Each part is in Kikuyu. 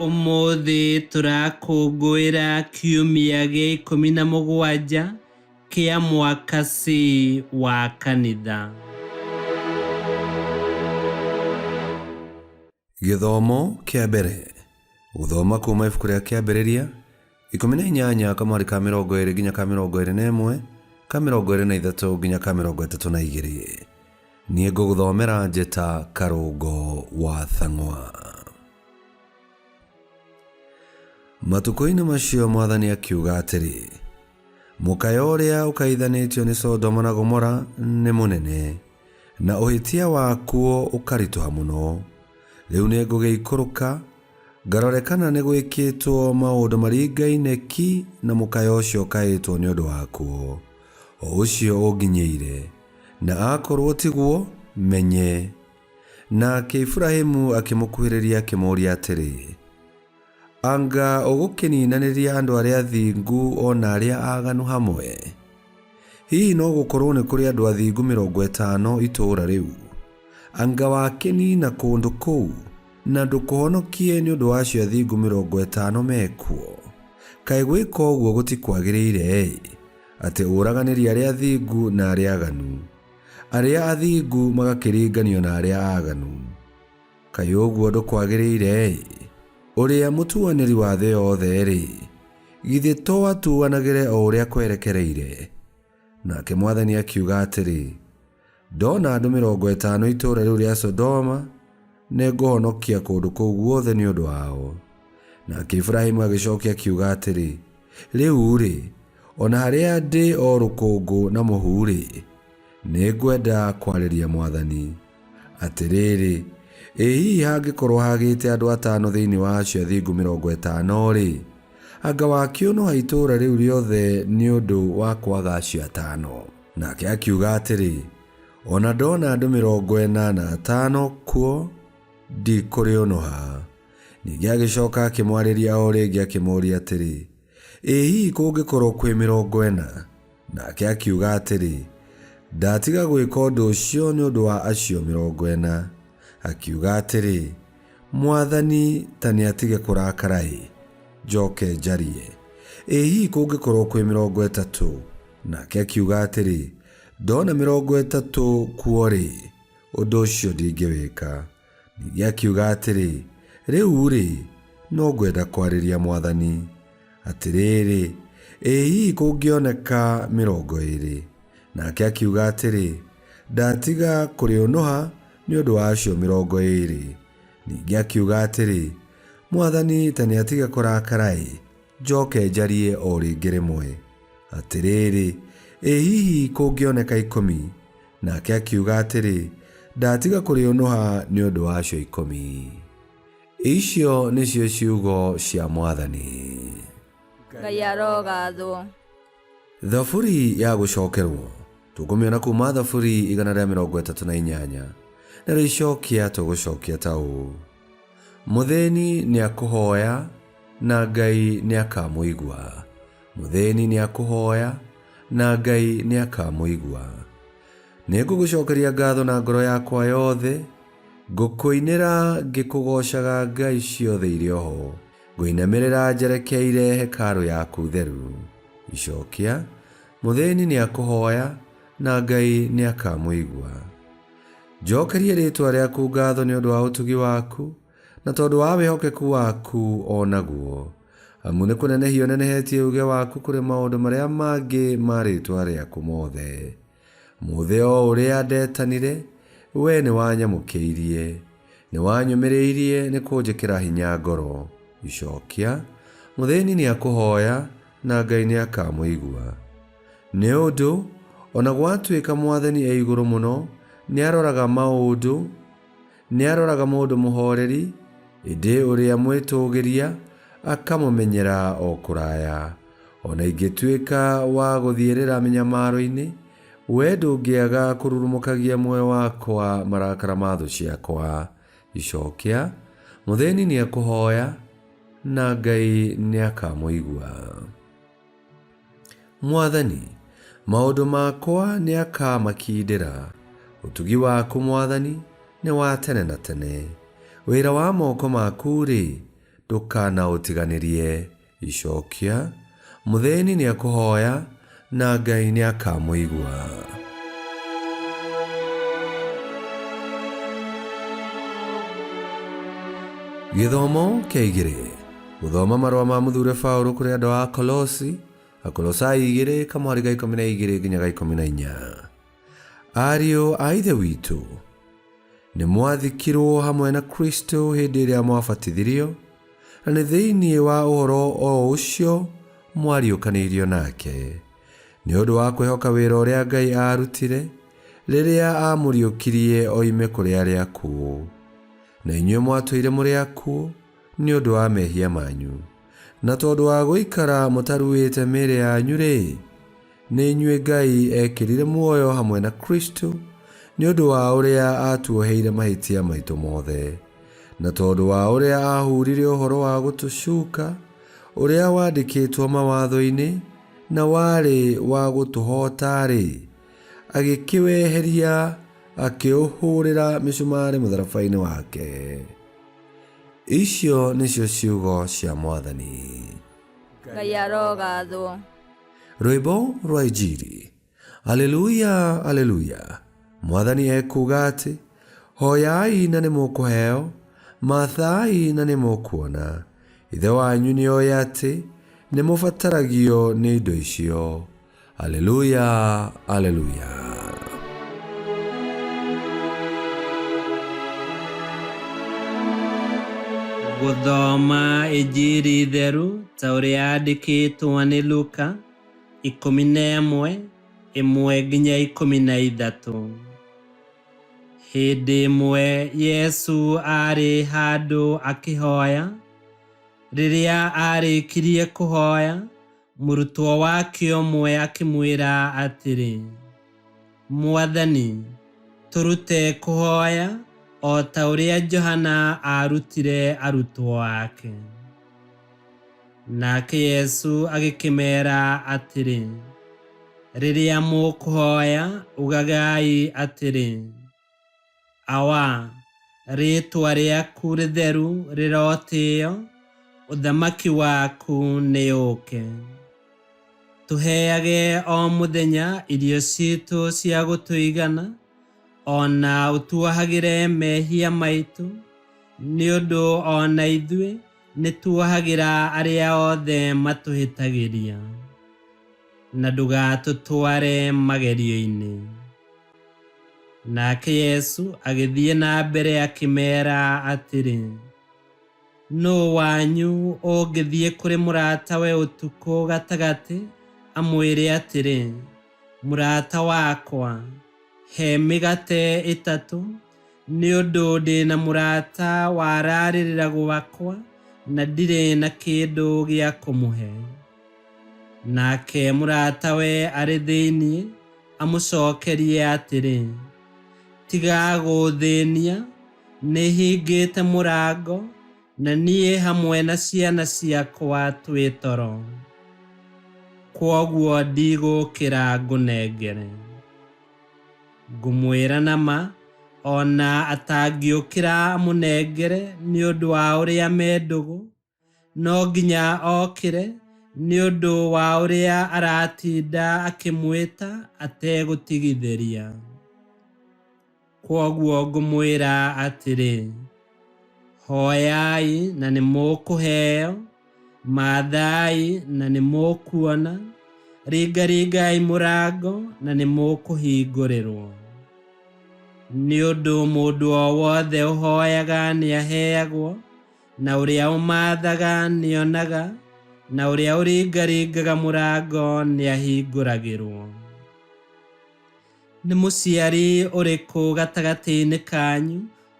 Ũmũthĩ tũrakũngũĩra kiumia gĩa 17 kĩa mwaka C wa kanitha. Gĩthomo kĩa mbere. Gũthoma kuma ibuku rĩa Kĩambĩrĩria, 18 kamũhari ka 20 nginya ka 21, ka 23 nginya ka 32. Niĩ ngũgũthomera njĩta Karũngo wa Thang'wa. Matukũ-inĩ macio Mwathani akiuga atĩrĩ, Mũkayo ũrĩa ũkaithanĩtio nĩ Sodoma na Gomora nĩ mũnene, na ũhĩtia wakuo ũkaritũha mũno. Rĩu nĩngũgĩikũrũka, ngarore kana nĩgwĩkĩtwo maũndũ maringaine ki na mũkayo ũcio ũkaĩtwo nĩ ũndũ wakuo, o ũcio ũnginyĩire, na akorũo tiguo, menye. Nake Iburahimu akĩmũkuhĩrĩria akĩmũũria atĩrĩ, Anga ũgũkĩninanĩria andũ arĩa athingu o na arĩa aaganu hamwe? Hihi no gũkorũo nĩ kũrĩ andũ athingu 50 itũũra rĩu? Anga wakĩnina kũndũ kũu, na ndũkũhonokie nĩ ũndũ wa acio athingu 50 me kuo? Kaĩ gwĩka ũguo gũtikwagĩrĩire-ĩ, atĩ ũũraganĩrie arĩa athingu na arĩa aaganu, arĩa athingu magakĩringanio na arĩa aaganu? Kaĩ ũguo ndũkwagĩrĩire-ĩ? Ũrĩa mũtuanĩri wa thĩ yothe-rĩ, githĩ to atuanagĩre o ũrĩa kwerekereire? Nake Mwathani akiuga atĩrĩ, Ndona andũ 50 itũũra rĩu rĩa Sodoma, nĩngũhonokia kũndũ kũu guothe nĩ ũndũ wao. Nake Iburahimu agĩcokia akiuga atĩrĩ, Rĩu-rĩ, o na harĩa ndĩ o rũkũngũ na mũhu-rĩ, nĩngwenda kwarĩria Mwathani. Atĩrĩrĩ, ĩ hihi hangĩkorũo hagĩte andũ atano thĩinĩ wa acio athingu 50-rĩ, anga wakĩũnũha itũũra rĩu rĩothe nĩ ũndũ wa kwaga acio atano? Nake akiuga atĩrĩ, O na ndona andũ 45 kuo, ndikũrĩũnũha. Ningĩ agĩcoka akĩmwarĩria o rĩngĩ akĩmũũria atĩrĩ, Ĩ hihi kũngĩkorũo kwĩ 40? Nake akiuga atĩrĩ, Ndatiga gwĩka ũndũ ũcio nĩ ũndũ wa acio 40. Akiuga atĩrĩ, Mwathani ta nĩatige kũrakara-ĩ, njoke njarie. Ĩ hihi kũngĩkorũo kwĩ 30? Nake akiuga atĩrĩ, Ndona 30 kuo-rĩ, ũndũ ũcio ndingĩwĩka. Ningĩ akiuga atĩrĩ, Rĩu-rĩ, no ngwenda kwarĩria Mwathani. Atĩrĩrĩ, ĩ hihi kũngĩoneka 20? Nake akiuga atĩrĩ, Ndatiga kũrĩũnũha nĩ ũndũ wa acio 20. Ningĩ akiuga atĩrĩ, Mwathani ta nĩatige kũrakara-ĩ, njoke njarie o rĩngĩ rĩmwe. Atĩrĩrĩ, ĩ hihi kũngĩoneka 10? Nake akiuga atĩrĩ, Ndatiga kũrĩũnũha nĩ ũndũ wa acio 10. Icio nĩcio ciugo cia Mwathani. Ngai arogathwo. Thaburi ya gũcokerwo tũkũmĩona kuma Thaburi 138, narĩo icokia tũgũcokia ta ũũ: Mũthĩni nĩakũhoya na Ngai nĩakamũigua, mũthĩni nĩakũhoya na Ngai nĩakamũigua. Nĩngũgũcokeria ngatho na ngoro yakwa yothe, ngũkũinĩra ngĩkũgoocaga Ngai ciothe irĩ oho, ngũinamĩrĩra njerekeire hekarũ yaku theru. Icokia, mũthĩni nĩakũhoya na Ngai nĩakamũigua. Njokerie rĩĩtwa rĩaku ngatho nĩ ũndũ wa ũtugi waku, na tondũ wa wĩhokeku waku o naguo. Amu nĩ kũnenehia ũnenehetie uuge waku kũrĩ maũndũ marĩa mangĩ ma rĩĩtwa rĩaku mothe. Mũthĩ o ũrĩa ndetanire, wee nĩwanyamũkĩirie, nĩwanyũmĩrĩirie nĩ kũnjĩkĩra hinya ngoro. Icokia, mũthĩni nĩakũhoya, na Ngai nĩakamũigua. Nĩ ũndũ, o na gwatuĩka Mwathani e igũrũ mũno, nĩaroraga maũndũ, nĩaroraga mũndũ mũhoreri, ĩndĩ ũrĩa mwĩtũũgĩria akamũmenyera o kũraya. O na ingĩtuĩka wa gũthiĩrĩra mĩnyamaro-inĩ, wee ndũngĩaga kũrurumũkagia muoyo wakwa marakara ma thũ ciakwa. Icokia, mũthĩni nĩekũhoya, na Ngai nĩakamũigua. Mwathani, maũndũ makwa nĩakamakindĩra, ũtugi waku, Mwathani, nĩ wa tene na tene. Wĩra wa moko maku-rĩ, Ndũkanaũtiganĩrie. Icokia, Mũthĩni nĩekũhoya, na Ngai nĩakamũigua. Gĩthomo kĩa igĩrĩ. Gũthoma marũa ma mũthure Paũlũ kũrĩ andũ a Kolosi, Akolosai igĩrĩ kamũhari ga 12 nginya ga 14. Ariũ a Ithe witũ, nĩ mwathikirwo hamwe na Kristo hĩndĩ ĩrĩa mwabatithirio, na nĩ thĩinĩ wa ũhoro o ũcio mwariũkanĩirio nake, nĩ ũndũ wa kwĩhoka wĩra ũrĩa Ngai aarutire rĩrĩa aamũriũkirie oime kũrĩ arĩa akuũ. Na inyuĩ mwatũire mũrĩ akuũ nĩ ũndũ wa mehia manyu, na tondũ wa gũikara mũtaruĩte mĩĩrĩ yanyu-rĩ, Nĩ inyuĩ Ngai eekĩrire muoyo hamwe na Kristo nĩ ũndũ wa ũrĩa aatuoheire mahĩtia maitũ mothe, na tondũ wa ũrĩa aahuurire ũhoro wa gũtũcuka ũrĩa wandĩkĩtwo mawatho-inĩ na warĩ wa gũtũhoota-rĩ, agĩkĩweheria akĩũhũũrĩra mĩcumarĩ mũtharaba-inĩ wake. Icio nĩcio ciugo cia Mwathani. Ngai arogathwo. Rwĩmbo rwa Injiri. Aleluya, aleluya. Mwathani ekuuga atĩ, hoyai na nĩ mũkũheo, mathai na nĩ mũkuona. Ithe wanyu nĩ oĩ atĩ nĩ mũbataragio nĩ indo icio. Aleluya, aleluya. Gũthoma Injiri theru ta ũrĩa yandĩkĩtwo nĩ Luka 11 ĩmwe nginya 13. Hĩndĩ ĩmwe Yesu aarĩ handũ akĩhoya. Rĩrĩa aarĩkirie kũhoya, mũrutwo wake ũmwe akĩmwĩra atĩrĩ, Mwathani, tũrute kũhoya o ta ũrĩa Johana aarutire arutwo ake. Nake Yesu agĩkĩmeera atĩrĩ, Rĩrĩa mũkũhoya, ugagai atĩrĩ, Awa, rĩĩtwa rĩaku rĩtheru rĩrotĩo, ũthamaki waku nĩũũke. Tũheage o mũthenya irio ciitũ cia gũtũigana, o na ũtuohagĩre mehia maitũ, nĩ ũndũ o na ithuĩ nĩtuohagĩra arĩa othe matũhĩtagĩria. Na ndũgatũtware magerio-inĩ. Nake Yesu agĩthiĩ na mbere akĩmeera atĩrĩ, Nũũ wanyu ũngĩthiĩ kũrĩ mũratawe ũtukũ gatagatĩ amwĩre atĩrĩ, 'Mũrata wakwa, he mĩgate ĩtatũ, nĩ ũndũ ndĩ na mũrata wararĩrĩra gwakwa na ndirĩ na kĩndũ gĩa kũmũhe'? Nake mũratawe arĩ thĩinĩ amũcokerie atĩrĩ, 'Tiga gũũthĩnia, nĩhingĩte mũrango, na niĩ hamwe na ciana ciakwa twĩ toro. Kwoguo ndigũũkĩra ngũnengere. Ngũmwĩra na ma, o na atangĩũkĩra amũnengere nĩ ũndũ wa ũrĩa me ndũgũ, no nginya okĩre nĩ ũndũ wa ũrĩa aratinda akĩmwĩta ategũtigithĩria. Kwoguo ngũmwĩra atĩrĩ, hoyai na nĩ mũkũheo, mathai na nĩ mũkuona, ringaringai mũrango na nĩ mũkũhingũrĩrwo. Nĩ ũndũ mũndũ o wothe ũhoyaga nĩaheagwo, na ũrĩa ũmaathaga nĩonaga, na ũrĩa ũringaringaga mũrango nĩahingũragĩrwo. Nĩ mũciari ũrĩkũ gatagatĩ-inĩ kanyu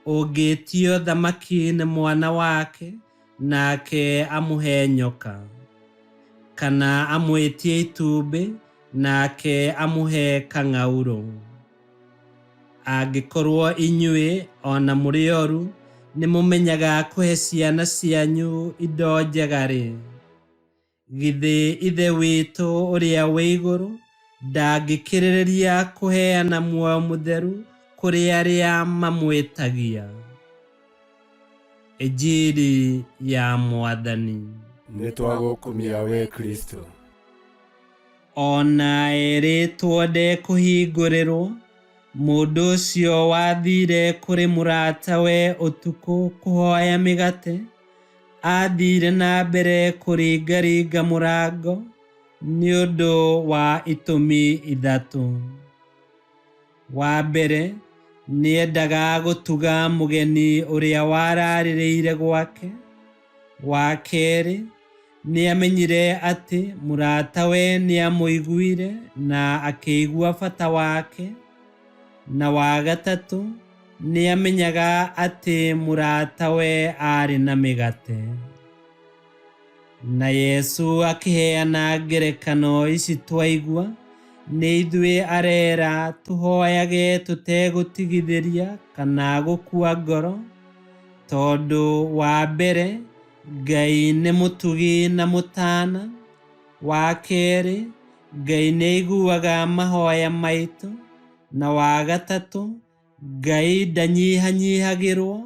ũngĩtio thamaki nĩ mwana wake nake amũhe nyoka? Kana amwĩtie itumbĩ nake amũhe kang'aurũ? Angĩkorwo inyuĩ, o na mũrĩ oru, nĩmũmenyaga kũhe ciana cianyu indo njega-rĩ, githĩ Ithe witũ ũrĩa wĩ igũrũ ndangĩkĩrĩrĩria kũheana muoyo mũtheru kũrĩ arĩa mamwĩtagia? Injiri ya Mwathani. Nĩ twagũkumia we Kristo. Ona erĩtwo ndekũhingũrĩrwo, mũndũ ũcio wathire kũrĩ mũratawe ũtukũ kũhoya mĩgate, athire na mbere kũringaringa mũrango nĩ ũndũ wa itũmi ithatũ. Wa mbere, nĩendaga gũtuga mũgeni ũrĩa wararĩrĩire gwake. Wa kerĩ, nĩamenyire atĩ mũratawe nĩamũiguire na akĩigua bata wake. Na wa gatatũ, nĩamenyaga atĩ mũratawe aarĩ na mĩgate. Na Yesu akĩheana ngerekano ici twaigua, nĩ ithuĩ arera tũhoyage tũtegũtigithĩria kana gũkua ngoro, tondũ wa mbere, Ngai nĩ mũtugi na mũtana. Wa kerĩ, Ngai nĩaiguaga mahoya maitũ. Na wa gatatũ, Ngai ndanyihanyihagĩrwo,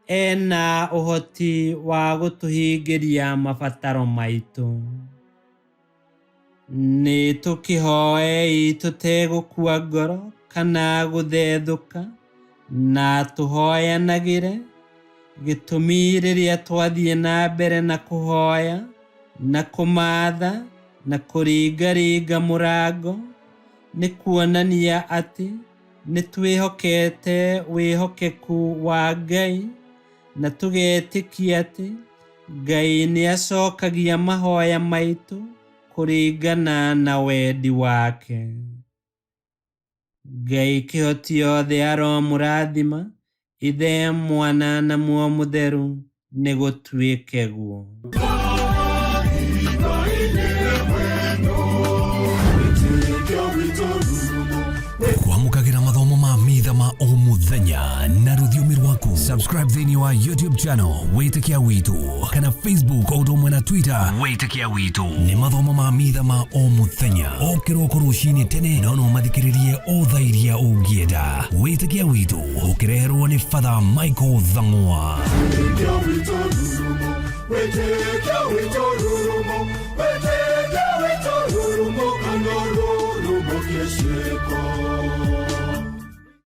ena ũhoti wa gũtũhingĩria mabataro maitũ. Nĩ tũkĩhoei tũtegũkua ngoro kana gũthethũka, na tũhoyanagĩre, gĩtũmi rĩrĩa twathiĩ na mbere na kũhoya na kũmatha na kũringaringa mũrango, nĩ kuonania atĩ nĩ twĩhokete wĩhokeku wa Ngai, na tũgetĩkia atĩ Ngai nĩacokagia mahoya maitũ kũringana na wendi wake. Ngai kĩhoti yothe aromũrathima, Ithe, Mwana na Muoyo Mũtheru, nĩ gũtuĩke guo. Kwamũkagĩra mathomo ma mitha ma o mũthenya na rũthiomi rwaku. Subscribe thĩinĩ wa YouTube channel Wĩtĩkia Witũ kana Facebook o ũndũ ũmwe na Twitter Wĩtĩkia Witũ. Nĩ mathomo ma mitha ma o mũthenya o kĩroko rũcinĩ tene, no no mathikĩrĩrie o thaa iria ũngĩenda. Wĩtĩkia Witũ ũkĩreherwo nĩ Father Michael Thang'wa. Wĩtĩkia witũ, wĩtĩkia witũ.